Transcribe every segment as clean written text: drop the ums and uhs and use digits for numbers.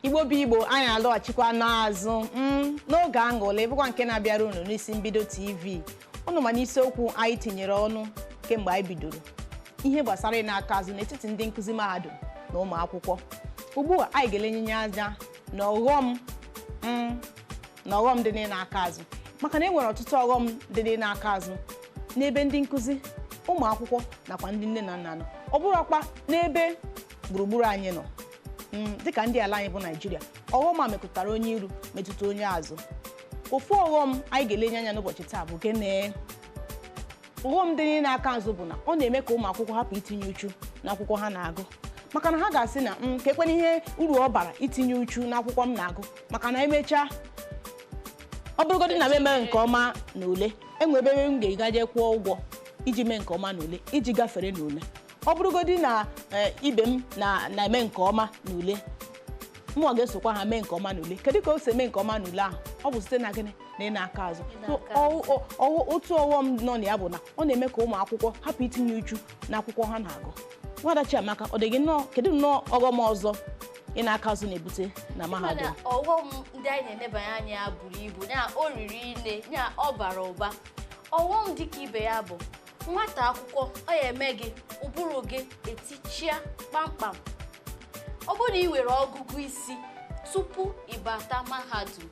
Igbo bụ Igbo, anyị alọghachikwa n'azụ n'oge aṅụlị bụkwa nke na-abịara unu n'isi mbido TV unu. Ma n'isiokwu anyị tinyere ọnụ kemgbe anyị bidoro ihe gbasara ịna aka azụ n'etiti ndị nkụzi mahadum na ụmụ akwụkwọ, ugbu a anyị ga-elenyenye anya na ọghọm na ọghọm dị n'ịna aka azụ, maka na e nwere ọtụtụ ọghọm dị n'ịna aka azụ n'ebe ndị nkụzi, ụmụ akwụkwọ nakwa ndị nne na nna nọ, ọ bụrụkwa n'ebe gburugburu anyị nọ dịka ndị ala anyị bụ Naijiria. Ọghọm a metụtara onye iru, metụta onye azụ. Ofu ọghọm anyị ga-elenye anya n'ụbọchị taa bụ gịnị? Ọghọm dị n'ịna aka azụ bụ na ọ na-eme ka ụmụ akwụkwọ hapụ itinye uchu n'akwụkwọ ha na-agụ, maka na ha ga-asị na ka ekwena ihe uru ọ bara itinye uchu n'akwụkwọ m na-agụ, maka na emechaa, ọ bụrụgodị na m emeghị nke ọma n'ule, enwe ebe m ga-egaje kwụọ ụgwọ iji mee nke ọma n'ule, iji gafere n'ule. Ọ bụrụgodị na ibe m na-eme nke ọma n'ule, mụnwa ga-esokwa ha mee nke ọma n'ule. Kedu ka o si eme nke ọma n'ule ahụ? Ọ bụ site na gịnị? Na ịna aka azụ. Ịna aka. Otu ọghọm nọ na ya bụ na ọ na-eme ka ụmụ akwụkwọ hapụ itinye uchu n'akwụkwọ ha na-agụ. Nwada Chiamaka, ọ dị gị nnọọ, kedu nnọọ ọghọm ọzọ ịna aka azụ na-ebute na mahadum? Mana ọghọm ndị anyị na-enebanye anya buru ibu ya, o riri nne ya, ọ bara ụba. Ọghọm dịka ibe ya bụ nwata akwụkwọ, ọ ya eme gị ụbụrụ gị etichia kpamkpam. Ọ bụrụ na ị nwere ọgụgụ isi tupu ịbata mahadum,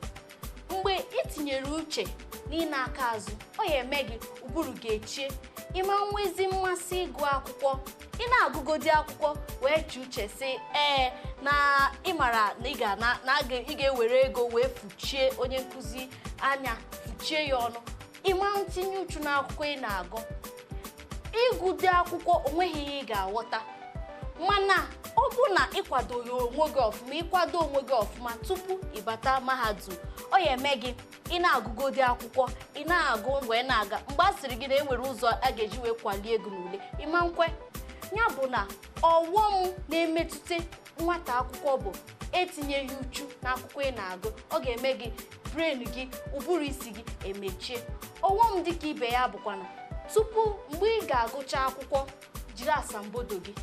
mgbe ị tinyere uche n'ịna aka azụ, ọ ya eme gị ụbụrụ ga-echie, ịma nwezi mmasị ịgụ akwụkwọ. Ị na-agụgodi akwụkwọ wee chee uche sị ee, na ịmara na ị ga na ị ga-ewere ego wee fuchie onye nkụzi anya, fuchie ya ọnụ, ịma ntinye uchu n'akwụkwọ ị na-agụ. Ịgụde akwụkwọ, onweghị ihe ị ga-aghọta. Mana ọ bụ na ịkwadoghị onwe gị ọfụma, ịkwado onwe gị ọfụma tupu ịbata mahadum, ọ ya eme gị ị na-agụgodi akwụkwọ, ị na-agụ wee na-aga, mgbe a sịrị gị na e nwere ụzọ a ga-eji wee kwalie ego n'ule, ịma nkwe ya. Bụ na ọghọm na-emetụta nwata akwụkwọ bụ etinyeghị uchu n'akwụkwọ ị na-agụ. Ọ ga-eme gị brain gị, ụbụrụ isi gị emechie. Ọghọm dịka ibe ya bụkwa na tupu mgbe ị ga-agụcha akwụkwọ jiri asambodo gị,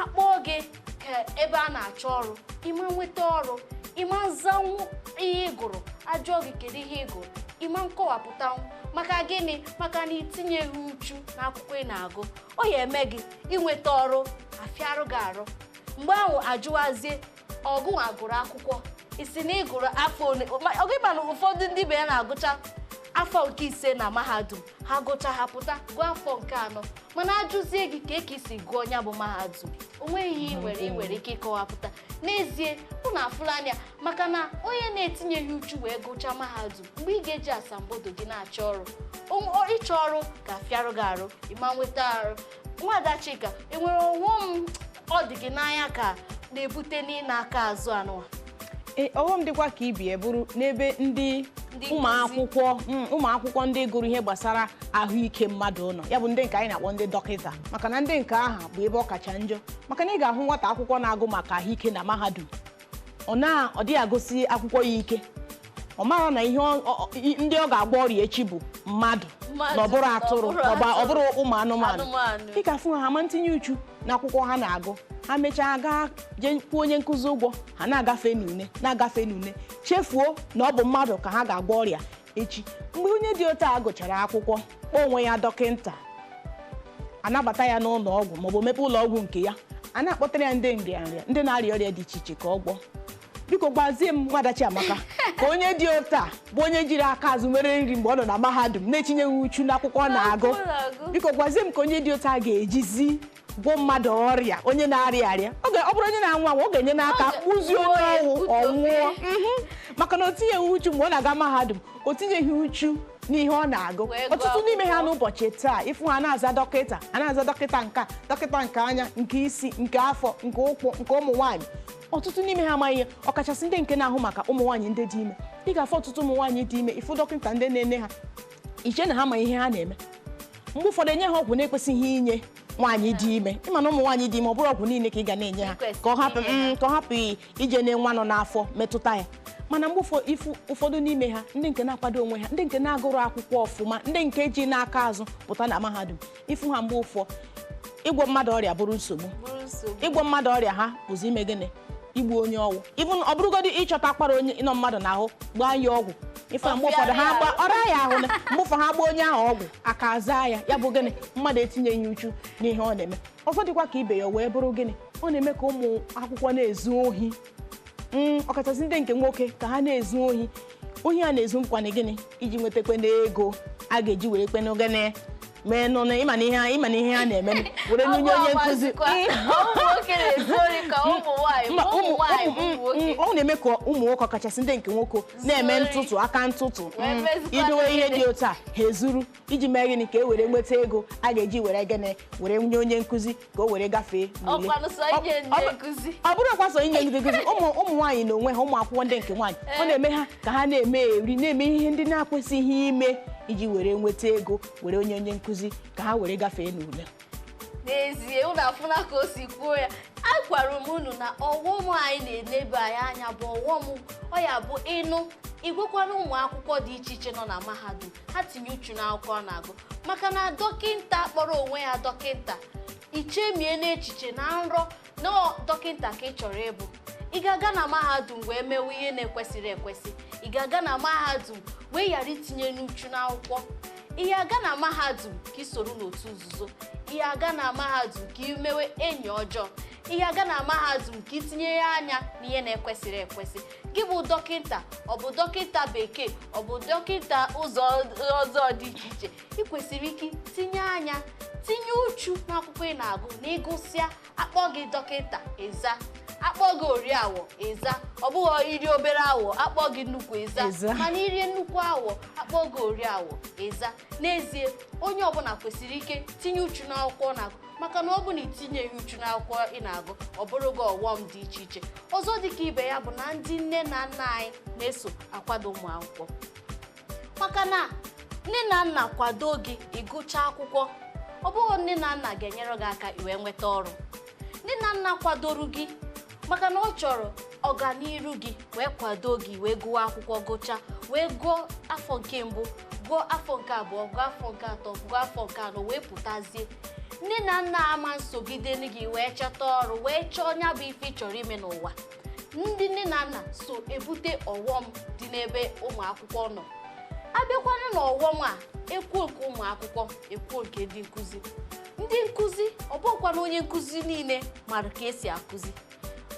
akpọọ gị ka ebe a na-achọ ọrụ, ịma nweta ọrụ, ịma nzanwu ihe ị gụrụ. Ajụọ gị kedu ihe ị gụrụ, ịma nkọwapụtanwu. Maka gịnị? Maka na itinyeghị uchu n'akwụkwọ ị na-agụ. Ọ ya eme gị inweta ọrụ afịarụ gị arụ. Mgbe ahụ ajụwazie ọgụ agụrụ akwụkwọ isi na ị gụrụ afọ ole. Ọgụ ịma na ụfọdụ ndị be ya na-agụcha afọ nke 5 na mahadum, ha gụcha, ha pụta gụọ afọ nke 4, mana ajụzie gị ka eke isi gụọ ya bụ mahadum, o nweghị ihe ị nwere ike ịkọwapụta n'ezie. Unu afụla anya, maka na onye na-etinyeghị uchu wee gụchaa mahadum, mgbe ị ga-eji asambodo gị na-achọ ọrụ, ịchọ ọrụ ga-afịarụ gị arụ, ịma nweta arụ. Nwada Chika, enwere ọghọm ọ dị gị n'anya ka na-ebute n'ịna aka azụ anụwa? Ee, ọghọm dịkwa ka ibie bụrụ n'ebe ndị Ndị ụmụ akwụkwọ, ụmụ akwụkwọ ndị gụrụ ihe gbasara ahụike mmadụ nọ, ya bụ ndị nke anyị na-akpọ ndị dọkịta, maka na ndị nke aha bụ ebe ọ kacha njọ, maka na ị ga-ahụ nwata akwụkwọ na-agụ maka ahụike na mahadum, ọ dịghị agụsi akwụkwọ ya ike. Ọ mara na ihe ndị ọ ga-agwọ ọrịa echi bụ mmadụ, Mmadụ, na ọ bụrụ na ọ atụrụ, bụrụ ma ọ atụrụ. bụrụ ụmụ anụmanụ. Anụmanụ. Ị ga-afụ ha ma ntinye uchu n'akwụkwọ ha na-agụ. Ha mechaa gaa jee kwụọ onye nkụzi ụgwọ, ha na-agafe n'une, na-agafe n'une, chefuo na ọ bụ mmadụ ka ha ga-agwọ ọrịa echi. Mgbe onye dị otu a gụchara akwụkwọ, kpọọ onwe ya dọkịnta, anabata ya n'ụlọ ọgwụ maọbụ mepe ụlọ ọgwụ nke ya, a na-akpọtara ya ndị nrịanrịa, ndị na-arịa ọrịa dị iche iche ka ọ gwọọ. Biko gbazie m, nwada Chiamaka, ka onye dị otu a bụ onye jiri aka azụ mere nri mgbe ọ nọ na mahadum, na-etinyeghị uchu n'akwụkwọ ọ na-agụ, N'akwụkwọ na-agụ. biko gwazie m ka onye dị otu a ga-ejizi gwọ mmadụ ọrịa, onye na-arịa arịa. Ọ bụrụ onye na-anwụ anwụ, ọ ga-enye n'aka kpụzie onye ọnwụ ọ nwụọ. Maka na o tinyeghị uchu mgbe ọ na-aga mahadum, o tinyeghị uchu n'ihe ọ na-agụ. Wee gụọ Ọtụtụ n'ime ha akwụkwọ. n'ụbọchị taa, ịfụ ha na-aza dọkịta, a na-aza dọkịta nke a, dọkịta nke anya, nke isi, nke afọ, nke ụkwụ, nke ụmụ nwaanyị. Ọtụtụ n'ime ha amaghị ihe, ọkachasị ndị nke na-ahụ maka ụmụ nwaanyị ndị dị ime. Ị ga-afụ ọtụtụ ụmụ nwaanyị dị ime, ịfụ dọkịta ndị na-ene ha, iche na ha ma ihe ha na-eme. Mgbe ụfọdụ enye ha ọgwụ na-ekwesịghị inye nwaanyị dị ime. Ịma na ụmụ nwaanyị dị ime, ọ bụrụ ọgwụ niile ka ị ga na-enye ha ka ọ hapụ Ekwesịghị inye ha. Ka ọ hapụ ije na nwa nọ n'afọ metụta ya. Mana mgbe ịfụ ụfọdụ n'ime ha, ndị nke na-akwado onwe ha, ndị nke na-agụrụ akwụkwọ ọfụma, ndị nke ji n'aka azụ pụta na mahadum, ịfụ ha mgbe ụfọ, ịgwọ mmadụ ọrịa bụrụ nsogbu. Bụrụ nsogbu. Ịgwọ mmadụ ọrịa ha bụzi ime gịnị? Igbu onye ọgwụ, even ọ bụrụgodị ịchọta akwara onye nọ mmadụ n'ahụ gbaa ya ọgwụ, ife mgbe ụfọdụ ha gba ọra ya ahụ, mgbe ụfọdụ ha gbaa onye ahụ ọgwụ aka azaa ya. Ya bụ gịnị? Mmadụ etinyeghị uchu n'ihe ọ na-eme. Ọzọ dịkwa ka ibe ya wee bụrụ gịnị? Ọ na-eme ka ụmụ akwụkwọ na-ezu ohi, ọkachasị ndị nke nwoke, ka ha na-ezu ohi. Ohi a na-ezu nkwanị gịnị? Iji nwetakwa n'ego a ga-eji were kpenụ gịnị mee nụnụ. Ịma na ihe, ịma na ihe a na-eme were nunye onye nkụzi. Ọ na-eme ka ụmụ nwoke, ọkachasị ndị nke nwoke, na-eme ntụtụ aka ntụtụ, idowe ihe dị otu a ha ezuru iji mee gịnị? Ka e were nweta ego a ga-eji were gịnị were nye onye nkụzi ka o were gafee n'ule. Ọ bụrụ kwasọ inye ndị nkụzi, ụmụ nwaanyị na onwe ha, ụmụ akwụkwọ ndị nke nwaanyị, ọ na-eme ha ka ha na-eme eri, na-eme ihe ndị na-akwesịghị ime iji were nweta ego were onye nkụzi ka ha were gafee n'ule. N'ezie, unu afụna ka o si kwuo ya. Agwara m unu na ọghọm anyị na-eneba anyị anya bụ ọghọm ọ ya bụ ịnụ igwekwana ụmụ akwụkwọ dị iche iche nọ na mahadum ha tinye uchu n'akwụkwọ ọ na-agụ, maka na dọkịnta kpọrọ onwe ya dọkịnta, ichemie n'echiche na nrọ na dọkịnta ka ị chọrọ ịbụ, ị ga-aga na mahadum wee mewe ihe na-ekwesịrị ekwesị. Ị ga-aga na mahadum wee ghara itinye n'uchu n'akwụkwọ. Ị ga-aga na mahadum ka ị soro n'otu nzuzo. Ị ga-aga na mahadum ka ị mewe enyi ọjọọ. Ị ga-aga na mahadum ka ị tinye ya anya n'ihe na-ekwesịrị ekwesị. Gị bụ dọkịnta, ọ bụ dọkịnta bekee, ọ bụ dọkịnta ụzọ ọzọ dị iche iche, ị kwesịrị ike tinye anya, tinye uchu n'akwụkwọ ị na-agụ. Na ịgụsịa, akpọ gị dọkịnta, ịza; akpọ gị oriawọ, ịza. Ọ bụghị iri obere awọ, akpọ gị nnukwu, ịza; mana irie nnukwu awọ, akpọ gị oriawọ, ịza. N'ezie, onye ọbụla kwesịrị ike tinye uchu n'akwụkwọ na-agụ, maka na ọ bụ na itinyeghị uchu n'akwụkwọ ị na-agụ, ọ bụrụ gị ọghọm dị iche iche. Ọzọ dịka ibe ya bụ na ndị nne na nna anyị na-eso akwado ụmụ akwụkwọ, maka na nne na nna kwado gị ịgụcha akwụkwọ, ọ bụghị nne na nna ga-enyere gị aka iwee nweta ọrụ. Nne na nna kwadoro gị maka na ọ chọrọ ọganiru gị, wee kwado gị wee gụọ akwụkwọ, gụchaa, wee gụọ afọ nke mbụ, gụọ afọ nke abụọ, gụọ afọ nke atọ, gụọ afọ nke anọ, wee pụtazie. Nne na nna ama nsogide gị wee chọta ọrụ, wee chọọ nya bụ ife ị chọrọ ime n'ụwa. Ndị nne na nna so ebute ọghọm dị n'ebe ụmụ akwụkwọ nọ. Abịakwana na ọghọm a, ekwuo nke ụmụ akwụkwọ, ekwuo nke ndị nkụzi. Ndị nkụzi, ọ bụkwa na onye nkụzi niile mara ka esi akụzi,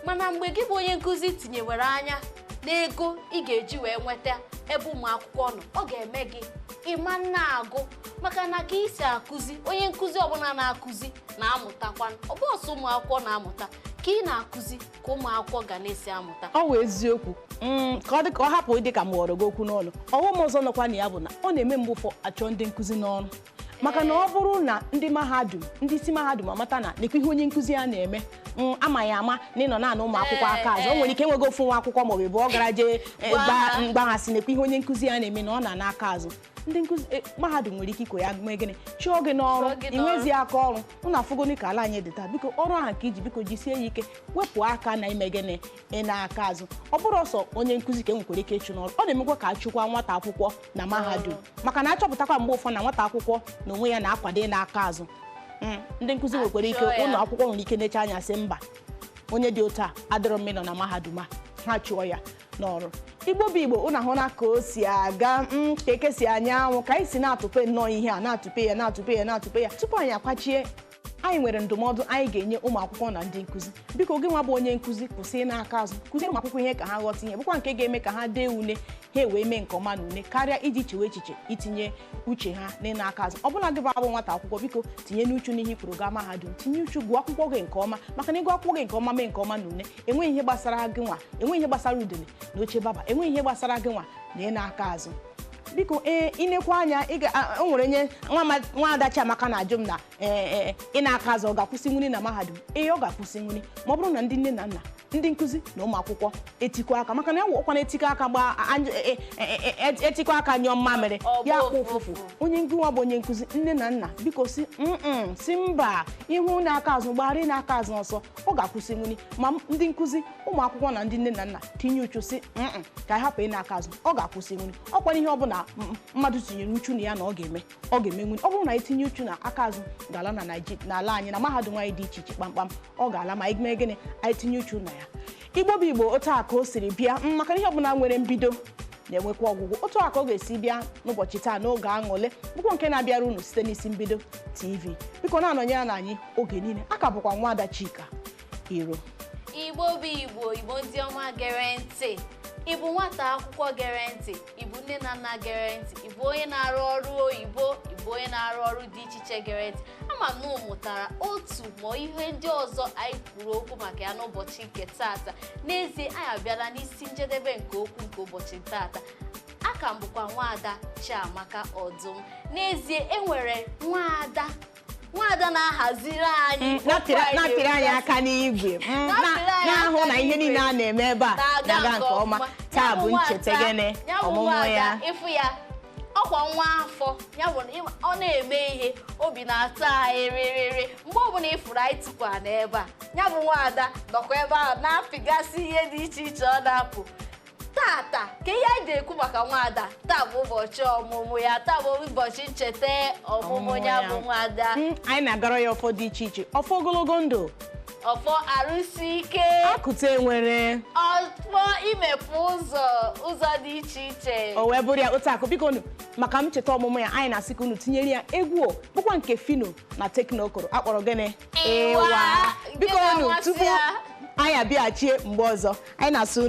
mana mgbe gị bụ onye nkụzi tinyewere anya n'ego ị ga-eji wee nweta ebe ụmụ akwụkwọ nọ, ọ ga-eme gị ịma nna agụ, maka na ka isi akụzi, onye nkụzi ọbụla na-akụzi na-amụtakwa. Ọ bụ ọsọ ụmụ akwụkwọ na-amụta ka ị na-akụzi ka ụmụ akwụkwọ ga na-esi amụta. Ọ wụ eziokwu. Ka ọ dị ka ọ hapụ ịdị ka m ghọrọ gị okwu n'ọnụ. Ọghọm ọzọ nọkwa na ya bụ na ọ na-eme mgbe ụfọ achọ ndị nkụzi n'ọrụ, maka na ọ bụrụ na ndị mahadum, ndị isi mahadum amata na nekwa ihe onye nkụzi ya na-eme, amaghị ama na ịnọ naanị ụmụ akwụkwọ aka azụ, o nwere ike enweghị ofu nwa akwụkwọ maọbụ ebe ọ gara jee mgbaghasị, nekwa ihe onye nkụzi ya na-eme na ọ na-ana aka azụ. Ndị nkụzi mahadum nwere ike ikwe ya mee gịnị? Chụọ gị n'ọrụ. Inwezi aka ọrụ. Ụnụ afụgoni ka ala anyị dị taa. Biko, ọrụ ahụ ka iji, biko jisie ya ike, wepụ aka na ime gịnị? Ị na-aka azụ. Ọ bụrụ ọsọ onye nkụzi ka e nwekwara ike ịchụ n'ọrụ, ọ na-emekwa ka achụkwa nwata akwụkwọ na mahadum, maka na achọpụtakwa mgbe ụfọdụ na nwata akwụkwọ na onwe ya na-akwado ịna-aka azụ. Ndị nkụzi nwekwara ike, ụlọ akwụkwọ nwere ike necha anya sị mba, onye dị otu a adịrọ mma ịnọ na mahadum a, ha chụọ ya n'ọrụ. Igbo bụ Igbo, ụnụ ahụ na ka o si aga, ka eke si anya anwụ, ka anyị si na-atụpe nnọọ ihe a, na-atụpe ya, na-atụpe ya, na-atụpe ya. Tupu anyị akwachie, anyị nwere ndụmọdụ anyị ga-enye ụmụ akwụkwọ na ndị nkụzi. Biko, gị nwa bụ onye nkụzi, kwụsị n'aka azụ. Kụzie ụmụ akwụkwọ ihe ka ha ghọta ihe, bụkwa nke ga-eme ka ha dee ule ha wee mee nke ọma na ule, karịa iji chewe echiche itinye uche ha n'ịna aka azụ. Ọbụla gị bụ abụ nwata akwụkwọ, biko tinye n'uchu n'ihe kwuru gaa mahadum, tinye uchu gụọ akwụkwọ gị nke ọma, maka na ịgụ akwụkwọ gị nke ọma, mee nke ọma na ule, enweghị ihe gbasara gị nwa, enweghị ihe gbasara udele na oche baba, enweghị ihe gbasara gị nwa na ịna aka azụ. Biko, ee, inekwa anya o nwere onye nwaada Chiamaka na-ajụ m na ee, ị na-aka azụ ọ ga-akwụsị nwuri na mahadum? Ee, ọ ga-akwụsị nwuri ma ọ bụrụ na ndị nne na nna, ndị nkụzi na ụmụ akwụkwọ etikọ aka, maka na ya wụkwa na etikọ aka gbaa etikọ aka nyụọ mmamịrị ya akpụ ụfụfụ. Onye ngụwa bụ onye nkụzi, nne na nna, biko si si mba, ihu na-aka azụ gbara na-aka azụ ọsọ, ọ ga-akwụsị nwuri ma ndị nkụzi, ụmụ akwụkwọ na ndị nne na nna tinye uchu si ka anyị hapụ ị na-aka azụ, ọ ga-akwụsị nwuri. Ọkwa ihe ọ bụla mmadụ tinyere uchu na ya na ọ ga-eme, ọ ga-eme nwuri. Ọ bụrụ na etinye uchu na aka azụ ga-ala na Naịjirịa, n'ala anyị, na mahadum anyị dị iche iche kpamkpam, ọ ga-ala ma anyị mee gịnị? Anyị tinye uchu na ya. Igbo bụ Igbo, otu a ka o siri bịa, maka na ihe ọbụla nwere mbido na-enwekwa ọgwụgwụ. Otu a ka ọ ga-esi bịa n'ụbọchị taa n'oge aṅụle, bụkwa nke na-abịara unu site n'isi mbido TV. Biko na-anọnyere na anyị oge niile. A ka bụkwa nwaada Chika Iro. Igbo bụ Igbo, Igbo ndị ọma gere ntị, ịbụ nwata akwụkwọ gere ntị, ịbụ nne na nna gere ntị, ịbụ onye na-arụ ọrụ oyibo, ịbụ onye na-arụ ọrụ dị iche iche gere ntị, ama m na ụ mụtara otu ma ihe ndị ọzọ anyị kwuru okwu maka ya n'ụbọchị nke tata. N'ezie, anyị abịala n'isi njedebe nke okwu nke ụbọchị tata. Aka m bụkwa nwaada Chiamaka Ọdụm. N'ezie, enwere nwaada na-ahaziri anyị okwu na-apịrị anyị na-apịrị anyị na-ekwugasị. Aka n'igwe, Na-apịrị anyị na-ahụ aka na ihe niile a na-eme ebe a na-aga nke ọma. Taa Ya bụ ncheta gịnị? Ya bụ Ọmụmụ nwaada, ya. Ịfụ ya, ọkwa nwa afọ ya bụ na ọ na-eme ihe obi na-atọ anyị rịrịrị. Mgbe ọbụla ịfụrụ anyị tụkwa n'ebe a, ya bụ nwaada nọkwa ebe ahụ na-apịgasị ihe dị iche iche ọ na-apụ tata. Ka ihe anyị ga-ekwu maka nwaada taa bụ ụbọchị ọmụmụ ya, taa bụ ụbọchị ncheta ọmụmụ ọmụmụ ya ya. Bụ nwaada. Anyị na-agara ya ọfọ dị iche iche, ọfọ ogologo ndụ, ọfọ arụsi ike, akụta enwere, ọfọ imepe ụzọ, ụzọ dị iche iche. O wee bụrụ ya otu akụ. Biko unu, maka ncheta ọmụmụ ya, anyị na-asị ka unu tinyere ya egwu o bụkwa nke Fino na Tekno kụrụ, akpọrọ gịnị? Ịwa. Biko Nke unu, na-amasị tupu ya. anyị abịaghachie mgbe ọzọ, anyị na-asị unu.